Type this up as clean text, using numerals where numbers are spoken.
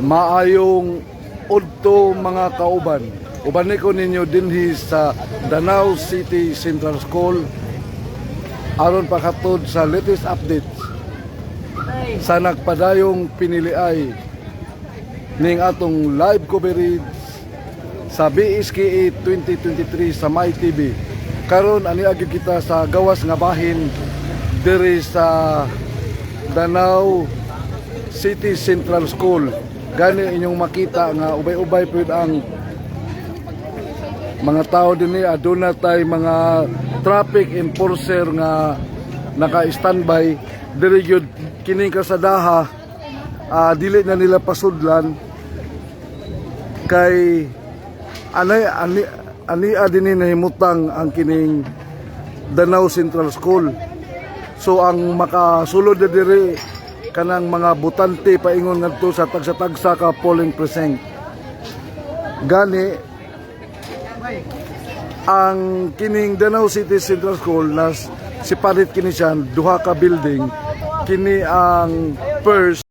Maayong udto, mga kauban. Uban ko ninyo dinhi sa Danao City Central School aron paghatod sa latest updates sa nagpadayong piniliay ning atong live coverage sa BSKE 2023 sa My TV. Karon ani gyud kita sa gawas nga bahin diri sa Danao City Central School. Gani inyong makita nga ubay-ubay pud ang mga tao dinhi. Aduna tay mga traffic enforcer nga naka-standby diri gyud. Kining kasadaha, dili na nila pasudlan kay anay ani ani dinhi nahimutang ang kining Danao Central School. So ang makasulod na diri kanang mga botante paingon ngadto sa tagsa-tagsa ka polling precinct. Gani ang kining Danao City Central School nas separate kini siya duha ka building. Kini ang first